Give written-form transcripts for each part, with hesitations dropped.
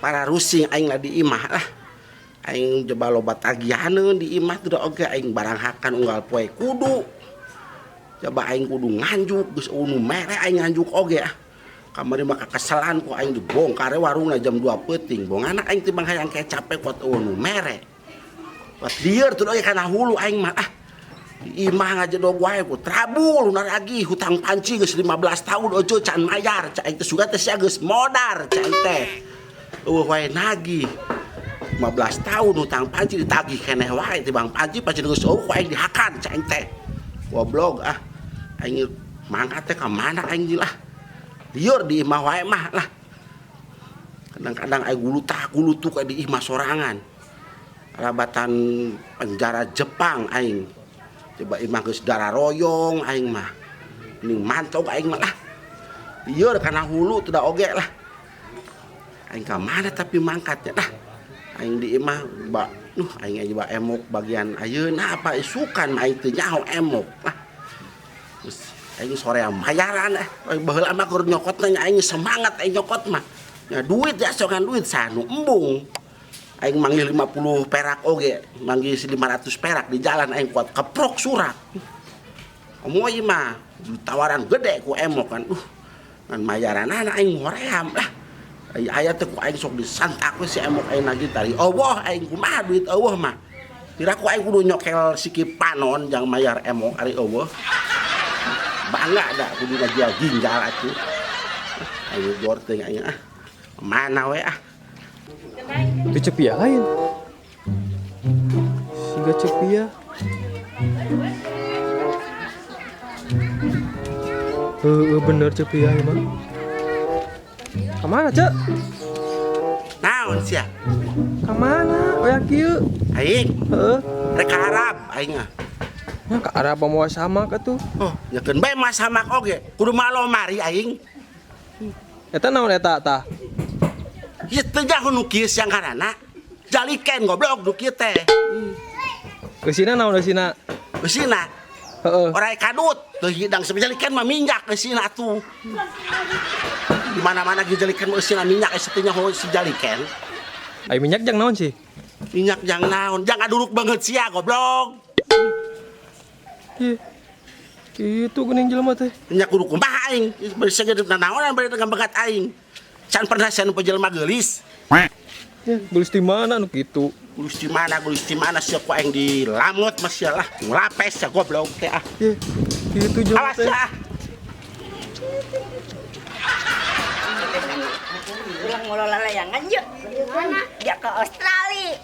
Para rusing aing lah di imah lah. Aing coba loba tagihaneun di imah teu oge aing barang hakan unggal poe kudu. Coba aing kudu nganjuk geus eueuh nu mere aing nganjuk oge ah. Kamari mah kakeselan ku aing dibongkar warungna jam 2 peuting. Bongana aing teh hayang capek kuat eueuh nu mere. Kuat lieur teu oge kana hulu aing mah ah. Di imah ngajedog wae ku trabul lagi hutang panci geus 15 tahun ojo can mayar. Cak aing teh sugan teh sia geus modar cak aing teh. Eueuh wae nagih. 15 tahun hutang panci ditagih keneh wae tibang panci panci geus eueuh ku aing dihakan cak aing teh. Goblok ah. Aing mangkat teh ka mana aing lah. Lieur di imah wae mah lah. Kadang-kadang aing gulutak gulutuk di imah sorangan. Rabatan penjara Jepang aing. Coba imah geus darah royong aing mah. Ning mantog aing mah lah. Lieur kana hulu teu da oge lah. Aing ka mana tapi mangkatnya dah. Aing di imah ba nuh aing aja ba emok bagian ayeuna apa isukan mah aing teu nyaho emok lah. Geus aing soream bayaran baheula mah keur nyokotna nya aing semangat aing nyokot mah. Nya duit ya sokan duit sanu embung. Aing manggil 50 perak oge, manggil 500 perak di jalan aing kuat keprok surat. Omo ieu mah tawaran gede ku emok kan. Ngan mayaranana aing hoream lah. Aya teh ku aing sok disantak we si emok aing nagih tari. Eueuh aing kumaha duit eueuh mah. Kira ku aing kudu nyokel siki panon jang mayar emok ari eueuh. Bangga da kudu ngajual ginjal atuh. Aing gor teh aing ah. Mana we ah. Itu cepia lain. Siga cepia. Bener cepia emang. Kemana, Cek? Naon sia? Kemana? Oya kieu. Aing. Heeh. Rek ka Arab aing mah. Ya ka Arab moal sama atuh. Oh, yakeun bae moal samak oge. Kudu malomari aing. Eta naon eta tah? Ieu teh jaho nu kieu siang karana. Jaliken goblok nu kieu teh. Eusina naon eusina? Eusina? Heeh. Orai kadut, teu hidang jaliken mah minyak eusina atuh. Di mana-mana ge jaliken mah eusina minyak geus teu nyaho si jaliken. Ai minyak jang naon sih? Minyak jang naon? Jang aduruk banget sia goblok. Ih. Kitu geuning jelema teh. Minyak kudu kumaha aing? Bari sagede nanaonan bari dengan begat aing. Can pernah sia nu jelema geulis. Ya, geulis di mana nu kitu? Geulis di mana? Geulis di mana sia ku aing dilamut mah sia lah. Ngelapes sia goblok teh ah. Ih, kitu jelema Awas teh. ah. Urang ngelola layangan yuk. Ya ke Australia.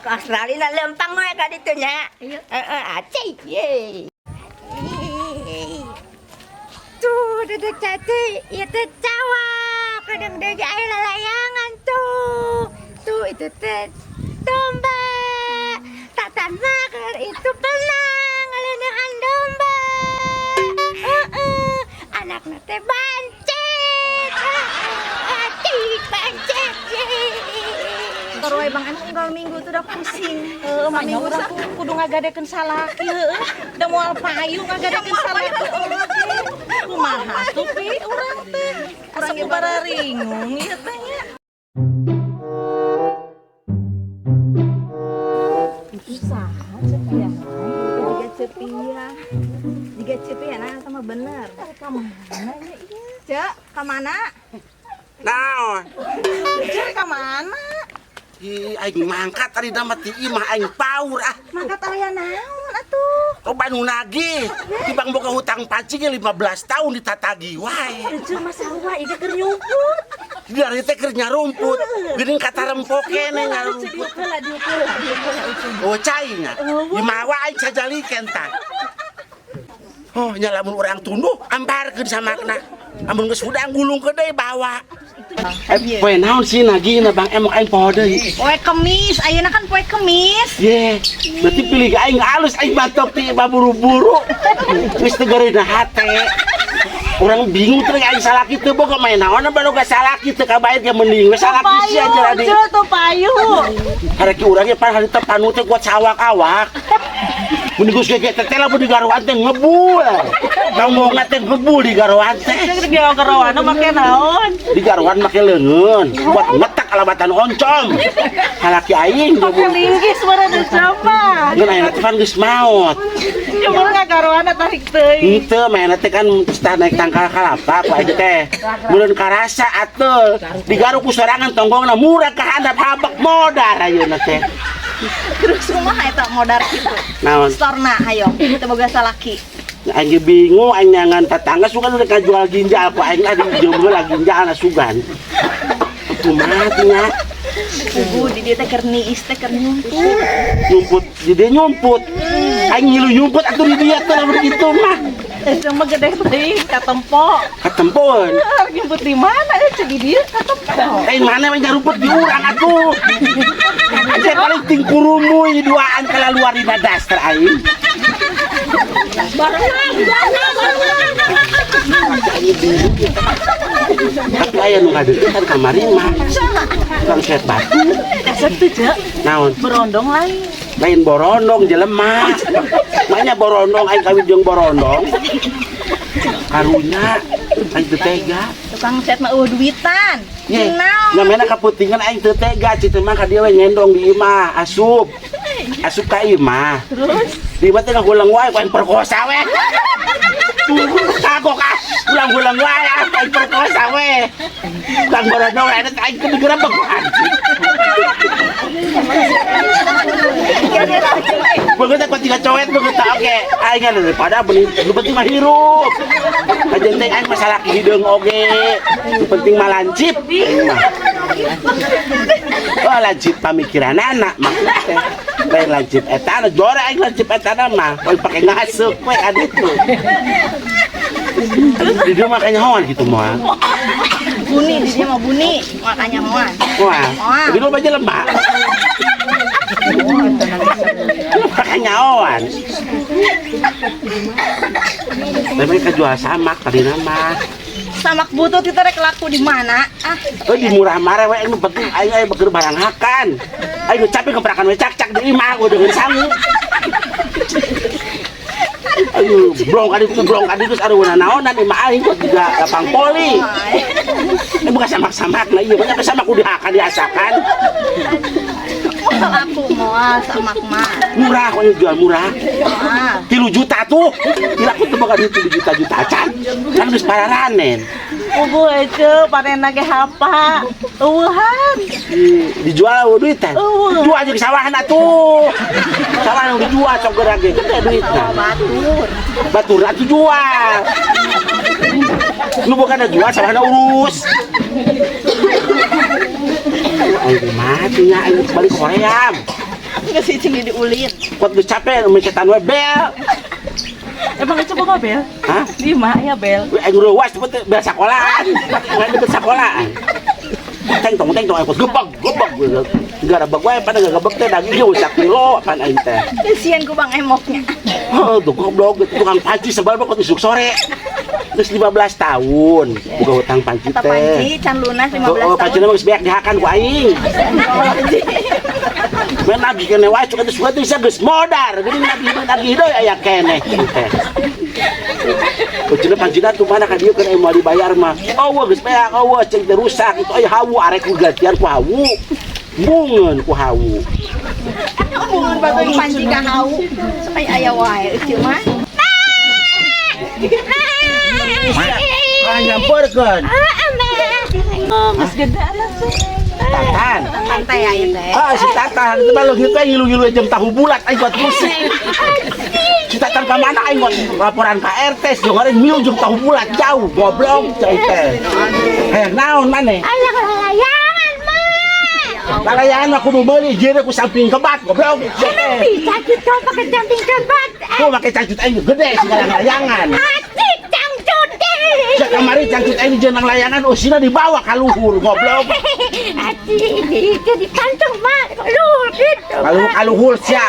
Ke Australia na lempang we ka ditu nya. Heeh, aceh ye. Tuh, dedek cantik, ieu teh cawak. Kadang deui aya lalayangan tuh. Tuh itu teh domba. Tatan mah itu benang ngaleuneuhan domba. Heeh, anakna teh bancet. Acik bancet. Terus Bang Anu unggal minggu tuh udah pusing. Heeh, mah urang kudu ngagadekeun salaki heueuh. Da moal payu ngagadekeun salaki oge. Kumaha tuh pi urang teh? Asa kubararingung ieu teh nya. Usaha cepia. Jiga cepia. Jiga cepia nah sama bener. Ka mana nya ieu? Cek, ka mana? Naon? Cek ka mana? Ih, aing mangkat tadi mah ti imah aing paur ah. Mangkat aya naon atuh? Loba nu nagih. Tibang boga hutang panci ge 15 tahun ditatagi wae. Ece mah sarua ieu keur nyumput. Dari teh keur nyarumput. Geuning katarempok keneh nyarumput. Diuk heula, diuk heula, diuk heula Ece. Oh cai nya. Dimawa aing sajaliken tah. Oh, nya lamun urang tunduh amparkeun samakna. Amun geus hudang gulungkeun deui bawa. Poe naon sih nagihna Bang Emok aing poho deui. Poe Kemis, ayeuna kan poe Kemis. Ye, berarti pilih aing alus aing batok ti buru-buru. Geus teu gareuna hate. Urang bingung teh aing salaki teu boga main naon baru salaki teu kabae ge mending we salaki sia jadi. Payu, tuh payu. Hareki urang ge pan harita panu teh kuat sawak-awak. Mun geus gege teh lamun di garoan teh ngebul. Ngomongna teh ngebul di garoan teh. Di garoan make naon? Di garoan make leungeun, buat ngetek Kalabatan oncom. Salaki aing Pakai linggis meureun coba. Ngeun ayeuna teh kan geus maot. Ya mun ngagaroana tarik teuing. Henteu, mainna teh kan tah naik tangkal kalapa ku aing teh. Meureun karasa atuh. Digaruk ku sorangan tonggongna murah ka handap habek modar ayeuna teh. Terus kumaha eta modar kitu? Naon? Storna ayo, teu boga salaki. Aing ge bingung aing nyangan tetangga sugan udah kajual ginjal ku aing lah dijomblo lah ginjal sugan. Kumaha teh nya? Pugu di dieu teh keur niis teh keur nyumput. Nyumput, di dia nyumput. Aing ngilu nyumput atuh di dia teh lamun kitu mah. Eta mah gede teuing katempo. Katempoeun. Nyumput di mana ya di dieu katempo. Aing mana we nyarumput di urang atuh. Aja paling tingkurumuy duaan kalaluar dina daster aing. Tapi aya nu ngadeukeutan kamari mah. Tukang set batu. Kasep teu, Cek? Naon? Berondong lain. Lain borondong jelema. Makanya borondong aing kawin jeung borondong. Karunya aing teu tega. Tukang set mah eueuh duitan. Ye, Naon? nyamena kaputingan aing teu tega citu mah ka dieu we ngendong di imah asup. Asup ka imah. Terus Di imah teh ngagulang wae ku aing perkosa we. Kagok ah, ulang-ulang wae ah aing perkosa we. Tukang borondong eta aing teu digerebek ku anjing. Begitu aku tiga coet begitu oke. Aing kan daripada beli nu penting mah hirup. Kajen teh aing masalah hideung oge. Nu penting mah lancip aing mah. Oh lancip pamikiranana maksud teh. Lain lancip etana jora aing lancip etana mah. Poe pake ngasuk we aditu. Di dia mah kanyahoan gitu mah. Buni di dia mah buni, makanya moal. Wah, jadi lu aja lemah. Makanya awan. Tapi kan jual samak tadi nama. Samak butut itu rek laku di mana? Ah, Oh di murah marah we nu penting aing aya beker barang hakan. Aing capek keprakan we cak-cak di imah gua dengan sangu. Aduh, blong kali itu blong kali terus aduh naonan imah aing kok juga lapang poli. Ini bukan samak-samak nah iya banyak samak udah hakan diasakan. Moal aku moal samak mah. Murah kok jual murah. Moal. 3 juta tuh. Tidak aku tuh bakal 3 juta-juta acan. Kan geus pararanen. Pugu ece panenna ge hapa. Eueuhan. Dijual eueuh duitan. Eueuh. Jual jeung sawahan atuh. Sawah nu dijual sok geura ge gede duitna. Batur. Batur atuh jual. Nu bukan jual sawahna urus. Aing mati nya aing balik Korea. Geus cicing di diulin. Kuat geus capek mencetan we bel. Emang itu boga bel? Hah? Di mah ya bel. We aing reuas cepet bel sekolahan. Aing deket sekolahan. Teng tong aing gebeg gebeg. Garebeg wae pada gagebeg teh daging ieu sakilo pan aing teh. Kasihan ku Bang Emoknya. Oh, tuh goblok tukang panci sebal kok isuk sore. Terus 15 tahun buka hutang panci Eta teh. panci can lunas 15 Oh, tahun. pancina mah geus beak dihakan ku aing. Men nagih keneh wae cuka teh suka teh bisa geus modar. Geuning nagih deui aya keneh teh. Ucina pancina tuh mana ka dieu keun moal dibayar mah. Oh, geus beak, oh, ceng teh rusak itu aya hawu arek ku gantian ku hawu. Bungeun ku hawu. Bungeun batu panci ka hawu. Supaya aya wae eueuh mah. Ah, nyamperkeun. Geus gede anak sih. Tatan. Santai ya ieu teh. Ah, si Tatan itu mah leungit teh ngilu-ngilu jam tahu bulat aing buat pusing. Si Tatan ka mana aing buat laporan ka RT jeung milu jeung tahu bulat jauh goblok cai teh. Eh, naon maneh? Alah layangan mah. Lalayangan mah kudu meuli jeung ku samping kebat goblok. Emang bisa gitu pakai samping kebat? Ku make cangcut aing gede segala layangan. Asik cangcut. Cek kamari cangcut aing jeung layangan usina dibawa ka luhur goblok. Asik itu dipantung mah luhur gitu. Kalau ka luhur sia.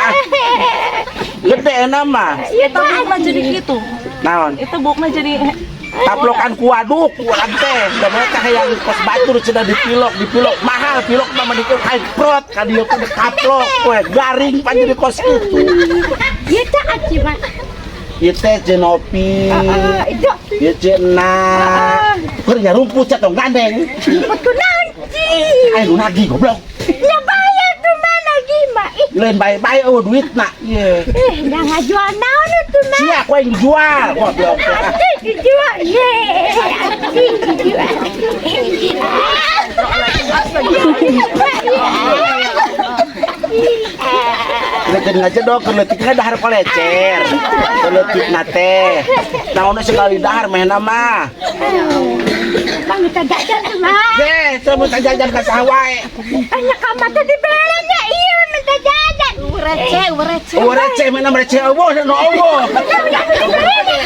Gede enak mah. Iya Eta bukna jadi kitu. Naon? Itu bukna jadi Taplokan ku waduk ku teh. Da mereka hayang kos batur cenah dipilok, dipilok mahal pilok mah mending aing prot ka dieu teh kaplok we garing pan jadi kos kitu. Ieu teh aci mah. Ieu teh Jenopi. Itu Ieu Cena. Keur nyarumput sia tong gandeng. rumput kunaon Ci? Ayo nu nagih, goblok. Ya bayar tuh mah nagih mah. Ih, Lain bae-bae euweuh duitna. Ye. eh, dah ngajual naon tuh mah. Sia ku aing dijual, goblok. Asik dijual. Ye, asik dijual. Leukeun ngajedog keur leutik kan dahar kolecer. Keur leutikna teh. Naon sekali dahar mehna mah. Bang minta jajan tuh mah. Ye, teu minta jajan ka saha wae. Banyak kamar teh dibelernya iya minta jajan. Receh, receh. Eueuh receh mehna receh eueuh nu eueuh.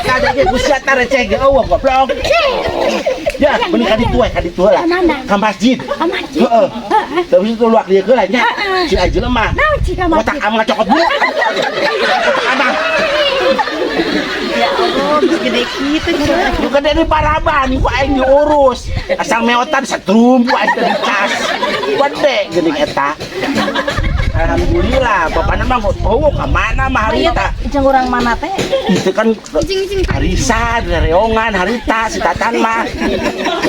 Kada ge ku sia ta receh ge eueuh, goblok. Ya, mending ka ditu we, ka ditu lah. Mana? Ka masjid. Ka masjid. Heeh. Terus itu luak dia heula nya. Si aja mah. Naon sih ka masjid? Kotak amang cokot bu. Kotak amang. Ya Allah, geus gede kitu ceu. Nu gede di paraban ku aing diurus. Asal meotan setrum ku aing teh dicas. Gede geuning eta. Alhamdulillah, bapakna mah oh ka mana mah harita. Jeung urang mana teh? Itu kan harisa, reongan, harita, si Tatan mah.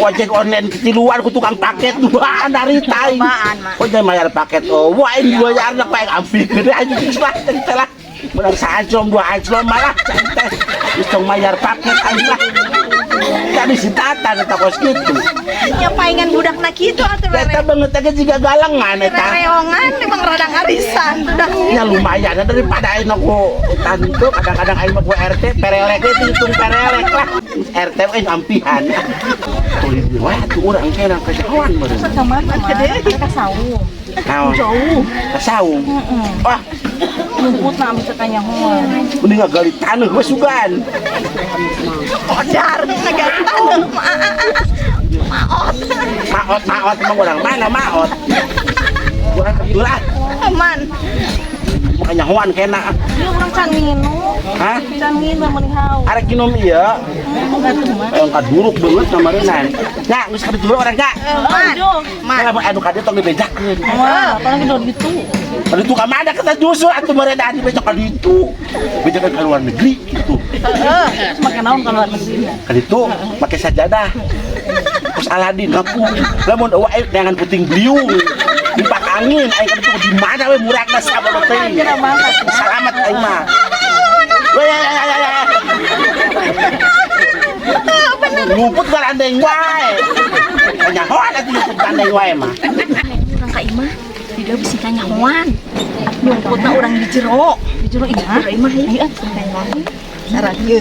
Ojek online ketiluan ku tukang paket duaan harita. Duaan, mah. Kok jangan bayar paket oh, wah ini bayar nak pakai ambil gede aja geus lah teh lah. Menang sanclom dua anclom malah teh. Geus tong bayar paket aing lah. Tadi si Tatan eta kos kitu. Nya paingan budakna kitu atuh Eta banget teh jiga galengan eta. Reongan emang rada ngarisan udah. Ya lumayan daripada aing aku tentu kadang-kadang aing mah ku RT perelek we hitung perelek lah. RT we ampihan. Tulis wae atuh urang teh nang kejauhan meureun. Ka mana? Ka saung. Naon? Jauh. Ka saung. Wah, Nyumput na bisa kanyahoan. mending ngagali taneuh we sugan. Odar ngagali taneuh mah. Maot. Maot maot emang urang mana maot? Urang ketul ah. Aman. Makanya hoan kena. Ieu urang can nginum. Hah? Can nginum mending haus. Arek nginum ieu. Atuh mah. Yang kaduruk banget kamarenan. Nya, geus kaditu urang nya. Man. Man. Lah anu kadieu tong dibejakeun. Wah, apalagi do gitu. Kaditu ka mana kita nyusul atuh meureunan dibejak kaditu. Bejakeun ka luar negeri gitu. Heeh, terus make naon ka luar negeri? Kaditu make sajadah. Terus Aladin ngaku. Lamun eueuh aing neangan puting beliung. Dipak angin aing kaditu di mana we muragna sabodo teuing. Salamat aing mah. Weh, ya, ya, ya, ya. Luput garandeng wae. Kanyahoan atuh luput gandeng wae mah. Urang ka imah, di dieu bisi kanyahoan. Nyumputna urang di jero. Di jero imah. Jero imah ieu. Sarah ieu.